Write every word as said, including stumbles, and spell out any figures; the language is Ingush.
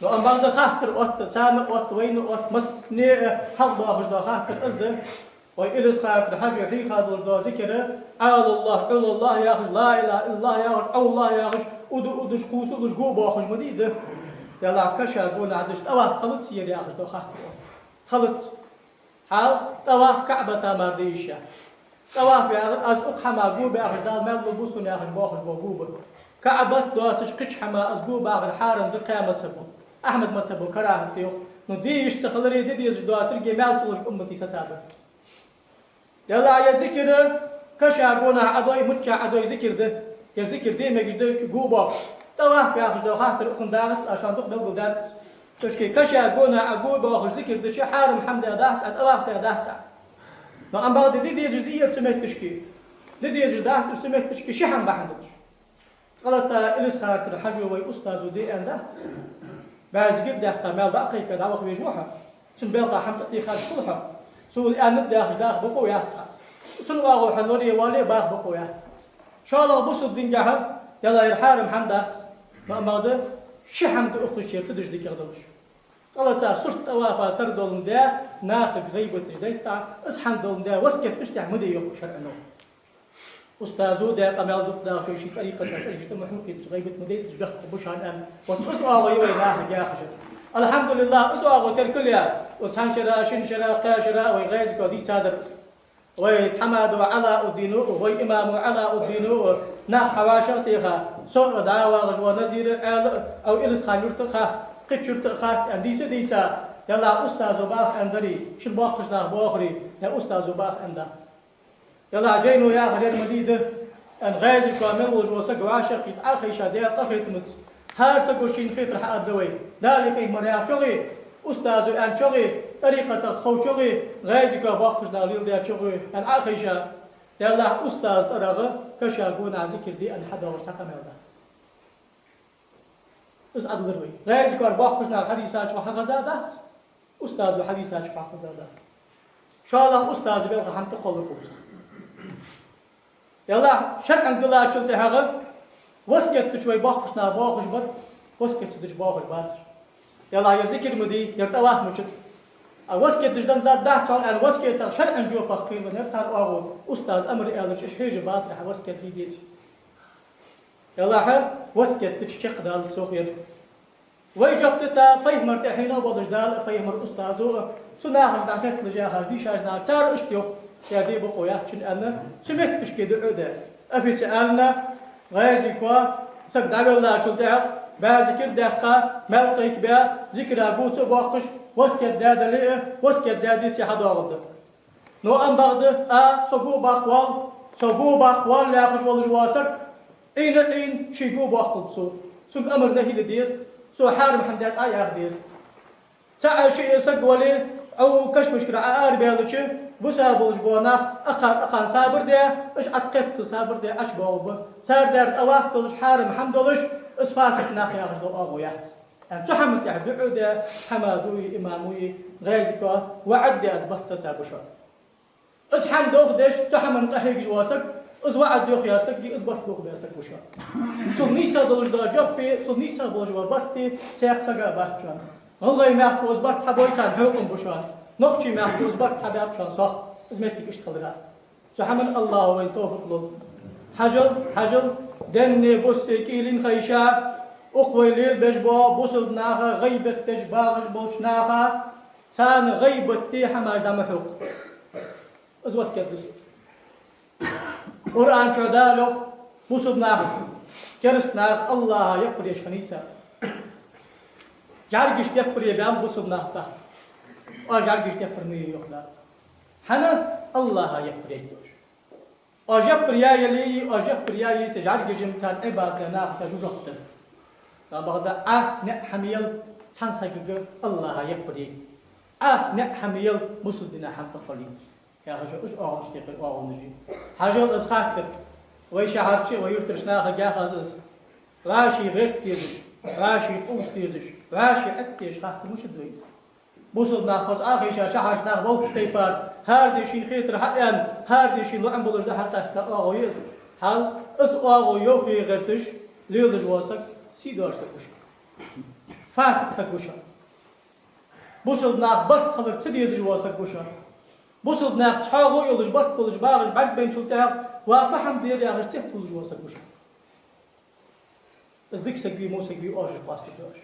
Ну, амма бакъда хаттар отт, царна отт, вайна отт, массане а хьалха доагӀаш дола хаттар из да. Вай Илисха-Юртара Хьажо хьийха долаш дола зикар: «Ӏалаллахь, Ӏулаллахь» яхаш, «Ла илахӀа иллаллахӀ» яхаш, «Ӏалаллахь» яхаш, уду-удаш, кхувсалуш го боахаш ма дий из. Делахь каша гонахьа деш тӀаваф хилац ер яхаш дола хаттар отт. Хилац. Хьал, тӀаваф КаӀбата мара де йиш я. ТӀаваф яхар аз укх хӀаман го баьхаш, Дала маьл лургба сона яхаш боахаш бола го ба. КаӀбат доацаш кхыча хӀаман аз го бахар хьарам да кхаь мазхӀабо. Ахьмада мазхӀабо карахӀат да йоах. Ну, де йиш ца хиларе, де дезаш доацар, е маьл ца лургба уммата сацабар. Делахь ер зикар каша гонахьа Ӏадой, миччахьа Ӏадой зикар да. Ер зикар де мегаш да, го боахаш. ТӀаваф яхаш дола хаттар укхун дагӀац, аз шоана дукха белгалдаьд. Тушки каша гонахьа Ӏа го боахаш зикар дича, хьарам хӀама даь дац Ӏа, тӀаваф даь дац Ӏа. Но амма бакъда де дезаш да ер цу метташка. Де дезаш дац ер цу метташка ши хӀама бахьан долаш. Цкъа-латта Илисха-Юртара Хьажо, вай устазо, де аьнна дац: бӀаь зикар даьккха, маьл дӀа а кхайкадаь, дӀаваха везаш ва хьо. Цун балха хӀама тӀатехаш хул хьо. Цо аьннад яхаш даха бокъо яц хьа. Цун оагӀув хьа лорае вале а баха бокъо яц. ШоллагӀа бусалба динагахьа, делахь, ер хьарам хӀама дац. Но амма бакъда ши хӀама да укхаза шера ца деш дикагӀа долаш. Цкъа-латта сурт тӀавафа тара доландаь, нахага гӀийбаташ дайта, из хӀама доландаь, васкет деш тӀехьа ма де йоах шарӀо. Устазо даь къамаьл дукха дахаш, ший тӀарикъата шайгаш тӀа ма хьукхийташ, гӀийбат ма дайташ бехк ба шоана аьнна. Вот из оагӀув я вай нахага яхаш. АлхьамдулиллахӀ, из оагӀув теркал яь, цхьан шера, шин шера, кхаь шера вай ГӀаьзиков дийцадар из. Вай тхьамадо Ӏалауддино, вай имамо Ӏалауддино нах хьавӀашагӀтеха, со а, дӀа а вагӀаш вола Назира а, Ӏаьла а, Ӏо Илисхан-Юрта а хатта, кхыча юрта а хатта аьнна дийца а дийца, делахь устазо бах аьннадарий, шун боккхийча наха боахарий, е устазо бах аьнна дац. Делахь жайно яхар ер ма дий да, аьнна, ГӀаьзиков мел волаш вола саг вӀашагӀкхийтта Ӏохайша, Даьла къахетамца. ХӀара саго шийна хетар хьааргда вай. Дала, пайхамара яхачох а, устазо аьнначох а, тӀарикъатах ховчох а, ГӀаьзиков боккхийча наха леладаьчох а, аьнна, Ӏохайша, делахь устаза цӀерагӀа каша гонахьа зикар де аьнна хьадоагӀаш цхьа къамаьл дац. Из Ӏадалар вай. ГӀаьзиков боккхийча наха хьадийцачох хьахеза дац, устазо хьадийцачох хьахеза дац. ШоллагӀа устаза балха хӀама тӀакхоллар хул цох. Делахь шарӀан диллачул тӀехьагӀа васкет деш вай боккхийча наха боахаш бар, васкет ца деш боахаш бацар. Делахь ер зикар ма дий, ер тӀаваф мичад. А васкет деш данза дац хьона аьнна, васкетах шарӀан жопах кхийла, ер цар оагӀув, устаза амар аьлча, уж хьежа бацар хьа васкет дий, деций. Делахь васкет дича чакхдалац цох ер. Вай жоп дита, пайхамара тӀехьено болаш Дала а, пайхамара устазо а, цу нахах дӀахетталаш яхаш дийшача наха, цар иштта йоах, е де бокъо яц шун аьнна, цу метташка дуӀа а даь. Официально ГӀаьзиков саг дӀавеллачул тӀехьагӀа бӀаь зикар даьккха, маьл кхайкабаь, зикара го ца боаккхаш, васкет даь дале а, васкет даь деце а хьадоагӀаргда. Но амма бакъда, а, со го баккха вал, со го баккха вал яхаш волаш вола саг, Ӏийна, Ӏийна, ший го боаккхалба цо. Цунга амар-нахьи де деза, цо хьарам хӀама даьд Ӏа яха деза. Цаӏ шиъ саг вале, Ӏо кашамашкара Ӏа арабаьлча, буса болаш бола нах, акхар-акхарна сабар де, уж Ӏа тӀакхестача сабар де ӀочубоагӀаргба. Цар даьр тӀаваф долаш, хьарам хӀама долаш, из фасикъ нах яхаш дола оагӀув яц. Цу хӀаман тӀехьа дуӀа де, хьамадуи, имамуи, ГӀаьзикоа ваӀад де, аз барт ца ца бушо. Из хӀама дохадеш, цу хӀаман тӀа хьегаш вола саг, из ваӀад йохаяь саг, из барт дохабаь саг ва шоана. Цул нийса долаш дола жоп, цул нийса болаш бола барт цхьаккха сага бац шоана. ГӀалгӀай мехка из барт хьабой царна хьокъам ба шоана. Нохчий мехка из барт хьабаьб шоана сох. Из моттиг иштта хилар. Цу хӀаман АллахӀа вайна товфикъ лолда. Хьажал, хьажал, денна, буссе кӀийлен хайша, укх вай лелабеш бола бусалба наха гӀийбат деш багӀаш болча наха, царна гӀийбат де хӀамаш дӀа ма хьокха. Из васкет да из. Къуръан чу Дала йоах, бусалба нах, кераста нах АллахӀа яппараш хиннай цар. ЖӀаргашта яппар е баьннаб бусалба нах тӀа. Оаш жӀаргашта яппар ма е, йоах Дала. ХӀана? АллахӀа яппар яйт оаш. Оаш яппар яь яле а, оаш яппар яь яйца, жӀаргашта царна Ӏибадат де нах цар жожагӀате да. Ца бахьан да, Ӏа ниӀ хӀама ял цхьан сагага АллахӀа яппар яйт. Ӏа ниӀ хӀама ял бусалба дина хӀама тӀакхоллийт. Яхаш, уж оагӀонаш тӀехьа оагӀонаш я. Хьажал, аз хаттар. Вай шахьарча, вай юртарча нахага яхаз аз. ВӀаший гӀерт дезаш, вӀаший къувса дезаш, вӀаший Ӏетта дезаш хаттар мишта да вай из? Бусалба нах хоза Ӏохайша, шахьарча нах болча тайпара, хӀара ди шийна хетар хьааьнна, хӀара ди шийна лоӀам болаш да хьакъаста оагӀув я из. Хьал, из оагӀув йохае гӀерташ лелаш вола саг сий доацаш саг ва шоана. Фасикъ саг ва шоана. Бусалба нах барт хилар ца дезаш вола саг ва шоана. Бусалба нах цхьоагӀо йолаш, барт болаш, багӀаш, бӀаргабайначул тӀехьагӀа, ва, фу хӀама дера яхаш, цецвувлаш вола саг ва шоана. Из дика саг вий, во саг вий, оаш къоастадеш.